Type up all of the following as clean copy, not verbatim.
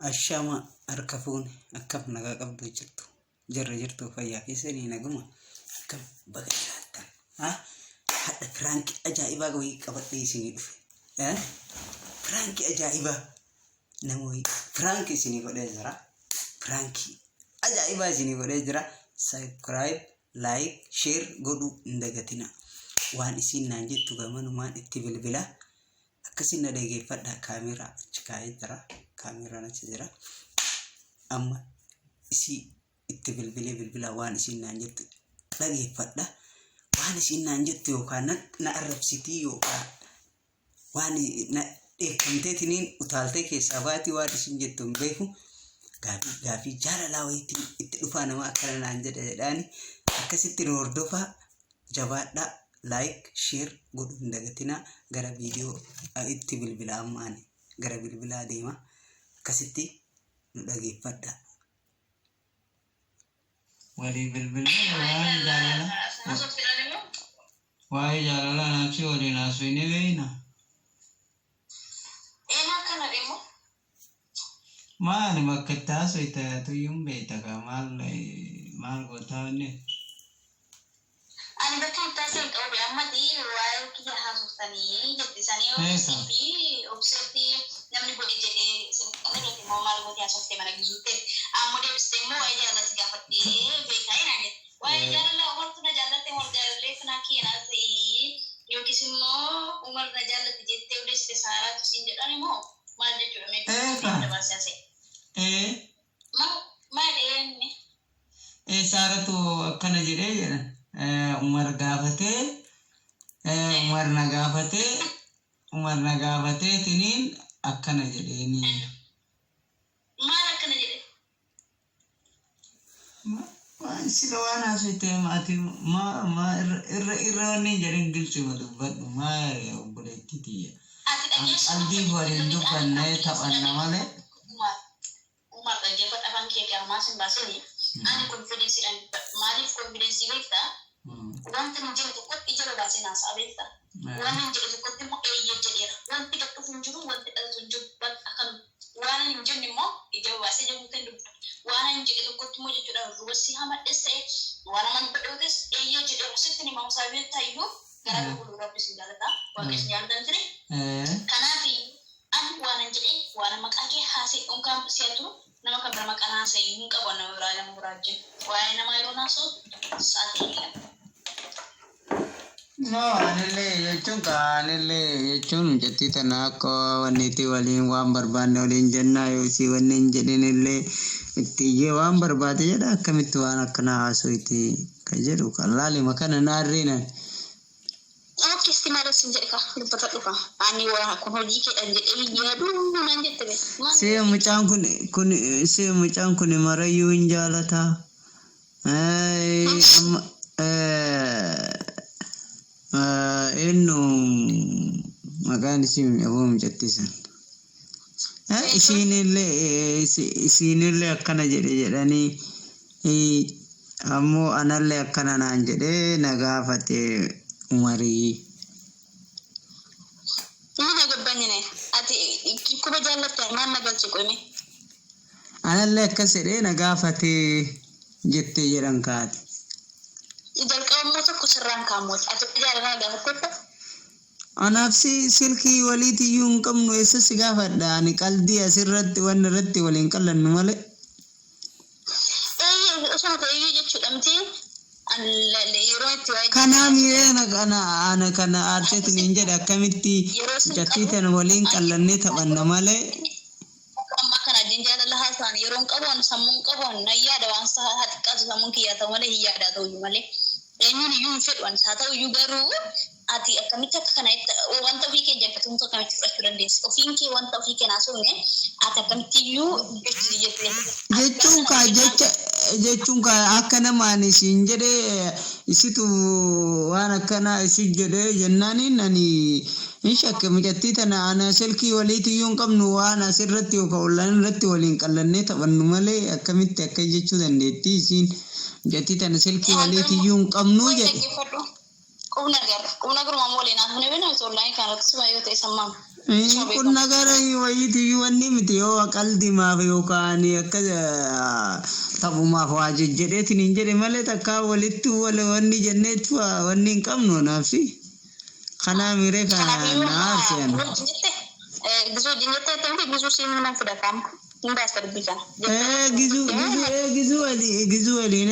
Ashama harka fuune, akkam nagaa qabdu? Jirtu jirra, jirtu? Fayyaa keessanii? Naguma? Akkam? Baga jiraattan. Hadha prankii ajaa'ibaa wayii qabadhee isinii dhufe. Prankii ajaa'ibaa nama wayii prankii isinii godhee jira. Prankii ajaa'ibaa isinii godhee jira. Subscribe, like, share godhuu hin dagatina. Waan isiin naan jettu gamanumaan itti bilbila. Akkasin na dhageeffadha. Kaameeraa achi kaa'ee jira. Kaameeraan achi jira. Amma isii itti bilbilee bilbila waan isiin naan jettu dhageeffadha. Waan isiin naan jettu yookaan na arrabsitii yookaan waan na dheekkamteetiniin utaaltee keessaa baatii, waan isiin jettu hin beeku. Gaafii gaafii jaalalaa wayiitiin itti dhufaa, nama akkana naan jedha jedhaani. Akkasitti nu hordofaa, jabaadhaa, like, share godhuu hin dagatinaa. Gara viidiyoo itti bilbilaa, amma ani gara bilbilaa deema, akkasitti nu dhageeffadha. Walii bilbilee waa'ee jaalalaa, waa'ee jaalalaa naafsi waliin haasofnee beekna. Maali bakka itti haasofte tuyyuun beekta kaa, maal maal gootaa inni? Ani bakka itti haasa'e hin qabu. Ammati waa'ee kiyya haasoftanii jette isaanii yoo Eessa? fi obseetti namni godhe jedhee sin immoo maal gootee haasoftee mana gizuutte ammoo deebistee immoo waa'ee jaalalaa gaafadhee beekaa jedhaan jette. Waa'ee jaalalaa Umartu na jaallatte, Umar jaalallee kanaa kiyya naa ta'ii yookiis immoo Umar na jaallate jettee odeessite Saaraatu siin jedhan immoo maal jechuudha mee? Eessa? Dabarsee haasa'e. Ee. Maal maal eenye? Ee, Saaratu akkana jedhee jedhan. Umar gaafatee, Umar na gaafatee, Umar na gaafatee tiniin akkana jedheeni. Maal akkana jedhe? Waan sila waan haasofte ati ma ma irra irra irra wanni hin jedhin, gilxima dubbadhu, maa obboleettii tiyya. Ati dhageessu. Qalbii waliin dubbannee taphanna malee. Umar, Umar, dhaggeeffadha, afaan kee qaamaa sin baasini. Ani confidencedhaan dubbadha. Maaliif confidence beektaa? Wanta hin jedhe tokkotti ija babaasee naasa'a beektaa? Waan hin jedhe tokkotti immoo eeyyee jedheera. Wanti gad dhufu hin jiru, wanti dhalatu hin jiru. Bakka akkanuma. Waan hin jenne immoo ija babaasee ija guuteen dubbadha. Waan hin jedhe tokkotti immoo jechuudha ruwassi hamadhes ta'e waan aman dubbadhe eeyyee jedheera. Sitti himamu sababii tayyuu gara qulqulluu Rabbi sin jaalata. Waaqni sin jaalatan ture. Kanaaf ani waan hin jedhe, waan maqaa kee haasee unkaan si'atu nama kan bira maqaan haasa'e hin qabu, nama biraa, nama biraa wajjin. Waa'ee namaa yeroo naasa'u sa'aatii eegala. No, anillee jechuun ka anillee jechuun mucattii tana akka wanniitti waliin waan barbaanne waliin jennaa, yoo isii wanni hin jedhinillee itti iyyee waan barbaade jedha, akkamitti waan akkanaa haasofti kan jedhu kan laalima kana naarriinan. Akkasitti maal sin jedhe ka dubbatadhu ka ani waa kun hojii keedhaan jedhee hin yaadu naan jette be. Maal? See, mucaan kun see, mucaan kun marayyuu hin jaalataa. Amma eenyu maqaan isii aboo mucattii san? Isiinillee isiinillee akkana jedhe jedhanii, ammoo anallee akkana naan jedhee na gaafate Umarii. Inni na gabbanyine ati kuba jaallatte maal na galche qoyme. Anallee akkas jedhee na gaafate jettee jedhan kaati. Jalqaba immoo tokko sirraan kaammooti. Ati jaalalaa gaafattetta. Anaaf si silkii waliitiyyuu hin qabnu, eessa si gaafadha? Ani qaldii asirratti wanni irratti waliin qallannu malee. Eeyyee, osuma ta'eyyuu jechuudha miti yeroo itti waa'ee Kanaa miidhagina kana ana kana aarseetiin hin jedhe, akkamitti mucattii tana waliin qallannee taphanna malee. Ammaa kana wajjin jaalala haasa'an yeroo hin qabu, ani sammuun qabu, ani nan yaada waan haa xiqqaatu, sammuun kiyyaa ta'u malee hin yaadaa ta'uyyuu malee. Eenyuun iyyuu hin fedhu ani haa ta'uyyuu, garuu ati akkamitti akka kana wanta ofii kee jaalatumtu akkamitti fudhachuu dandeessa? Ofiin kee wanta ofii kee naasofne ati akkamitti iyyuu jettee. Jechuun kaa jecha jechuun kaa akka nama ani siin jedhee isitu waan akkanaa isi jedhee jennaaniin ani hin shakke. Mucattii tana ana silkii waliitiyyuu hin qabnu, waan asirratti yookaan ollaan irratti waliin qallannee taphannu malee, akkamitti akka jechuu dandeettii isiin? Mucattii tana silkii waliitiyyuu hin qabnu jedhe. Qubna gar qubna garuma waliin haasofne beekna miti, onlineii kan irratti suma yoo ta'e sammaama. Isuma Kun beekamu. nagara wayiitiyyuu wanni miti yoo qaldimaaf yookaan akka taphumaaf waa jejjedheetiin hin jedhe malee takkaa walitti wal wanni jenneetu wanni hin qabnu naafsi. Kanaa miree kana Kanaafiyyuu na aarse ana. wajjin jette gisuu wajjin jette miti gisuu siin nan fudhataama. Hin baasta dubbii kana. Gizuu gizuu gizuu walii gizuu waliin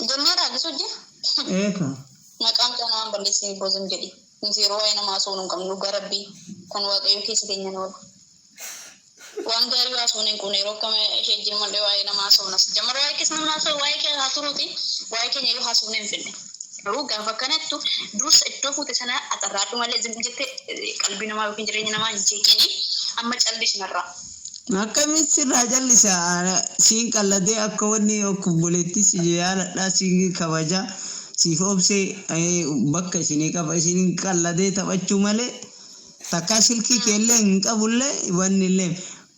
Jenneera gisuu wajjin. ka. Maqaan kana waan balleessine boozim jedhi. Nuti yeroo waa'ee namaa haasofnu hin qabnu dhugaa rabbii kan waaqayyo keessa keenya nu oolu. Waan gaarii haasofnu hin qabnu yeroo akkam ishee wajjin malee waa'ee namaa haasofnas. Jammar waa'ee keessa nama haasofnu waa'ee keenya haa turuuti waa'ee keenya yoo haasofne hin finne. Garuu gaafa kanattu dursa iddoo fuute sana axarraadhu malee zim jette qalbii namaa yookiin jireenya namaa hin jeeqini amma callisnarraa. Akkamitti sirraa callisa siin qalladee akka wanni obboleettii si jaaladhaa siin kabaja siif obsee bakka isinii qaba isin qalladee taphachuu malee takkaa silkii keellee hin qabullee wanni illee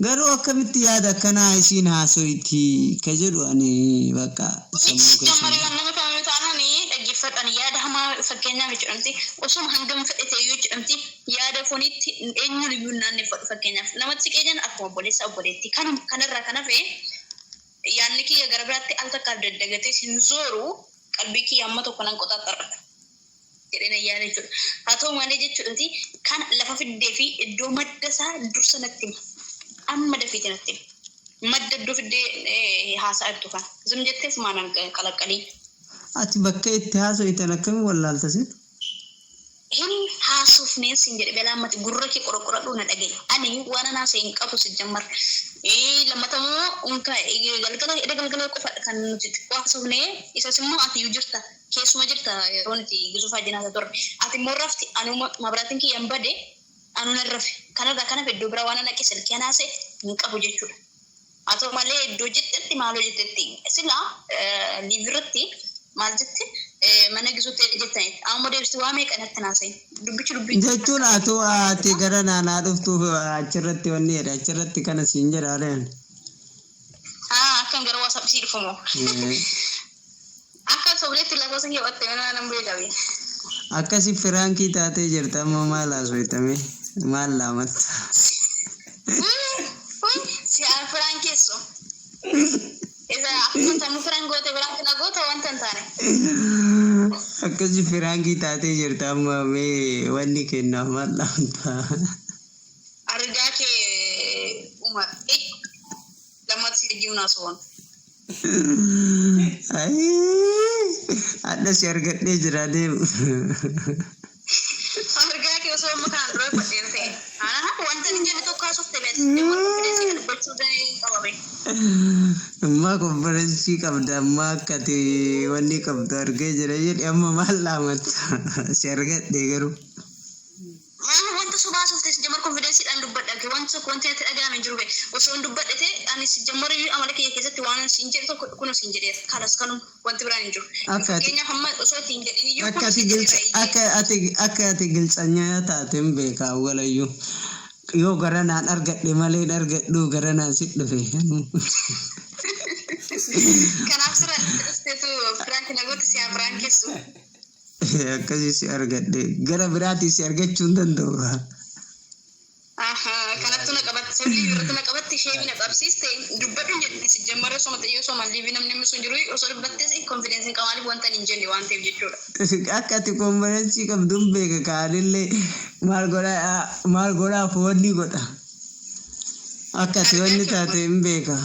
garuu akkamitti yaada akkanaa isiin haasoyti ka jedhu ani bakka sammuu keessa. Jammari waan nama kamiyyuu taanaan dhaggeeffadhaan yaada hamaa fakkeenyaaf jedhamti osuma hangam fedhe ta'eyyuu jedhamti yaada fooniitti eenyuun iyyuu hin naanneffadhu fakkeenyaaf namatti siqee jiran akkuma obboleessa obboleetti kanuma kanarraa kan hafe yaadni kiyya gara biraatti al takkaaf daddagatee sin zooru qalbii kiyya amma tokko nan qoxaaxxaradha jedhee nan yaada jechuudha. Haa ta'u malee jechuudha kan lafa fiddee fi iddoo madda isaa dursa natti hima. Amma dafiiti natti hima. Madda iddoo fiddee haasa'a jirtu kana. Zim jetteef maanan qalaqqalii. Ati bakka itti haasoytan akkamiin wallaalta sin? Hin haasofneen sin jedhe belaa ammati gurra kee qoraqoradhu na dhaga'i. Ani waan an haasa'e hin qabu si jammar. Lammata immoo unka galgala edha galgala qofadha kan nuti xiqqoo haasofne isas immoo ati iyyuu jirta keessuma jirta yeroo nuti gisuufaa jinaasa turre. Ati immoo rafti anu mabraatiin kiyya hin bade anu nan rafe. Kanarraa kanaaf iddoo biraa waan an dhaqe silkii an haasa'e hin qabu jechuudha. Haa ta'u malee iddoo jettetti maaloo jettetti sila live irratti maal jette mana gisuutti jettanitti amma deebiste waa meeqa natti naasa'in dubbichi dubbii Jechuun atu ati gara naanaa dhuftuuf achirratti wanni jedhe achirratti kana siin jedha areen. Haa akkan gara WhatsApp sii dhufu moo akka sobdeetti lakkoofsa kee qabatte mana nan beekabe. Akkasi firaankii taatee jirta amma maal haasofitame maal laamatta. Si firaan keessu. Isa akkuma sammuu firaan goote biraan kana goota wanta hin taane. Akkasi firaankii taatee jirta amma mee wanni kennaaf maal laamatta. Argaa kee Umar. Lammata si wajjin haasawwan. Hadha si argadhee jira deemu. Argaa kee osoo amma kanaan dura fadheen ta'e. Wanta hin jenne tokko haasofte beekte. Konfideensii kan dubbachuu qabame. Ammaa konferensii qabda ammaa akka ati wanni qabdu argee jira jedhe amma maal laamatta si argadhe garuu. Maal wanta sobaa haasofte si jammar konfidensiidhaan dubbadha. Wanti tokko wanti natti dhaga'ame hin jiru be. Osoo hin dubbadhe ta'e ani si jammar iyyuu amala kiyya keessatti waan siin jedhe tokko kun siin jedheera. Kalas kanuma wanti biraan hin jiru. Akka ati Fakkeenyaaf amma osoo itti hin jedhin iyyuu akka kun ati siin gilxa jedheera. akka ati akka ati gilxanyaa taate hin beeka awwalayyuu. Yoo gara naan argadhe malee hin argadhu gara naan si dhufe. Kanaaf sira dhufteetu piraanki na goote si haa piraankessu. Akkasii si argadhe gara biraatii si argachuu hin danda'u. Kanattu na qabatte sabli irratti na qabatte ishee na qabsiiste dubbadhu jedhe si jammara osoo mata osoo malliifi namni sun jiru osoo dubbattes konfidensiin qabaaliif wanta hin jenne waan ta'eef jechuudha. Akka ati konferensii qabdu hin beeka kaanillee maal godhaa maal godhaaf wanni godha. Akka ati Argaa wanni kee taate hin beeka.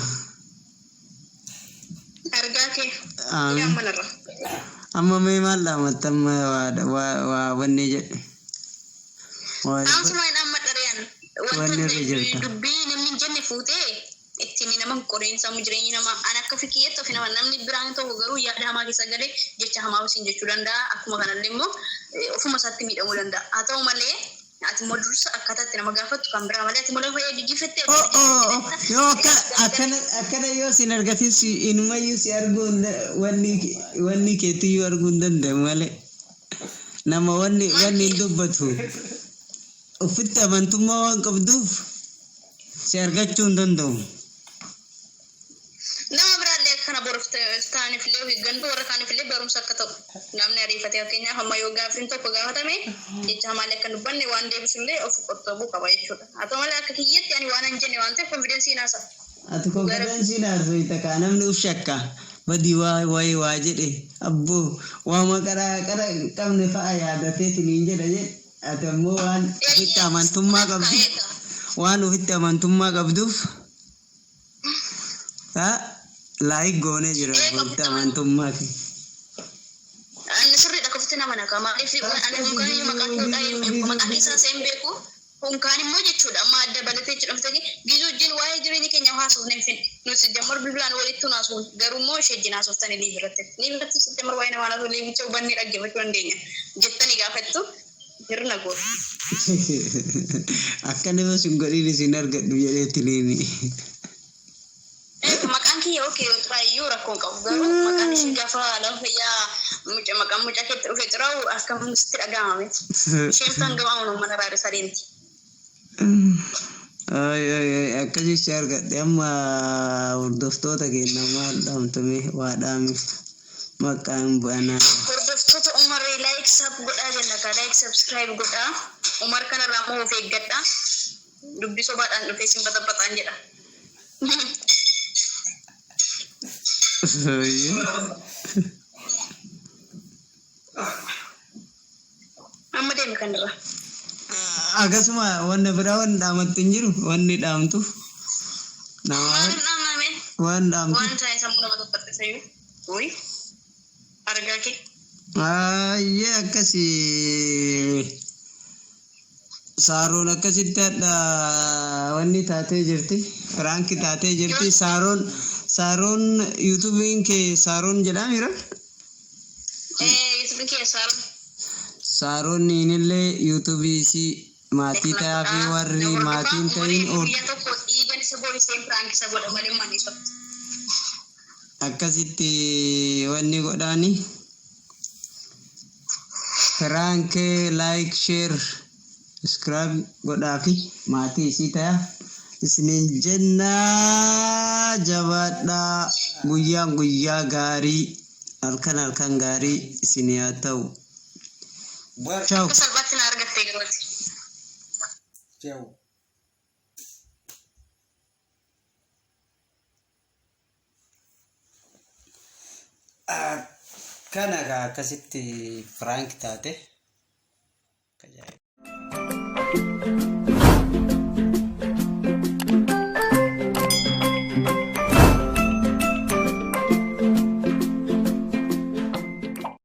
Argaa kee Amiin. yaa manarra. Amma mee maal dhaamatta amma waa wanni jedhe. Waa Dhaamsuma hin amma dhariyaan wanni wanta irra jirta. dubbii namni hin jenne fuutee ittiin nama hin qoriin sammuu jireenyi namaa an akka fikiyyeetti ofi nama namni biraan tokko garuu yaada hamaa keessa galee jecha hamaa ofiin jechuu danda'a akkuma kanallee immoo ofuma isaatti miidhamuu danda'a haa ta'u malee ati immoo dursa akkaataa itti nama gaafattu kan biraa malee ati immoo lafa jijjiirfattee Oh, oh, oh. Yoo akka akkana akkana yoo sin argatin si inumayyuu si arguu hin wanni wanni keetiyyuu arguu hin danda'u malee nama wanni wanni hin dubbatu ofitti amantummaa waan qabduuf si argachuu hin danda'u. Nama biraallee akkana boruuf kaaniif illee of eeggannoo, warra kaaniif illee barumsa akka ta'u, namni ariifatee, fakkeenyaaf amma yoo gaaffiin tokko gaafatame, jecha hamaalee akka hin dubbanne waan deebisu illee of qottobuu qaba jechuudha. Haa ta'u malee akka kiyyatti ani waan hin jenne waan ta'eef confidence naasa. Ati confidence haasofta kaa, namni uf shakka. Badii waa wayii waa jedhe abboo waama qara qara qabne fa'a yaadateetiin hin jedha jedhe. Ati ammoo waan ofitti amantummaa qabdu, waan ofitti amantummaa qabduuf like goonee jira ofitti amantummaa kee. Ani sirriidha, ofitti nama naka. Maaliif ani hunkaan iyyuu maqaan kee hin beeku, maqaan isaa hin beeku. Hunkaan immoo jechuudha amma adda balatee jechuudha dhuftee gizuu wajjin waa'ee jireenya keenya haasofne hin finne. Nuti jammar bilbilaan walitti naasuun, garuu immoo ishee wajjin haasoftanii live irratti. Live irratti jammar waa'ee namaa naasuu liivicha hubannee dhaggeeffachuu dandeenya. Jettanii gaafattu hirna goota. Akka nama sun godhin isin argadhu jedheetti. Maqaan kiyya okay yoo xuraayyuu rakkoo hin qabu, garuu maqaan ishee gaafa lafa fayyaa mucaa maqaan mucaa keetti dhufe xuraa'u akkam sitti dhaga'ama miti? Isheen kan gamaa'uun mana raaduu deemti. Ay ay ay, akkasii si argadhe. Amma hordoftoota keenya maal dhaamtame? Waa dhaamif, maqaan bu'anaa. Hordoftoota Umar, like sub godhaa jenna ka, like subscribe godhaa. Umar kanarraa immoo of eeggadha. Dubbii sobaadhaan dhufee sin baxaxaxaan jedha. Amma deemi kanarra. Akkasuma wanna biraa wanni dhaamatti hin jiru, wanni dhaamtu nama Maal hin dhaamame? Waan dhaamtu. Waan isaa sammuu nama tokkotti. Uy. Argaa kee. Ayyee, akkasii Saaroon akkasitti hadha wanni taatee jirti. Prank taatee jirti. Saaroon, Saaroon, YouTubeiin kee Saaroon jedhaamira? YouTubeiin kee Saaroon. Saaroon illee YouTubeii isii maatii ta'aa fi warri maatiin ta'in Guyyaa tokko dhiigan isa boo'isee prank isa godha malee manni sotti. Akkasitti wanni godhaani. Prank, like, share, subscribe godhaa fi maatii isii ta'a. Isiniin jennaa, jabaadhaa, guyyaan guyyaa gaarii, halkan halkan gaarii isinii haa ta'u. Ciao. Akka salphaatti na argatte yerooti. Ciao. Kana kaa akkasitti prank taate. Ajaa'iba.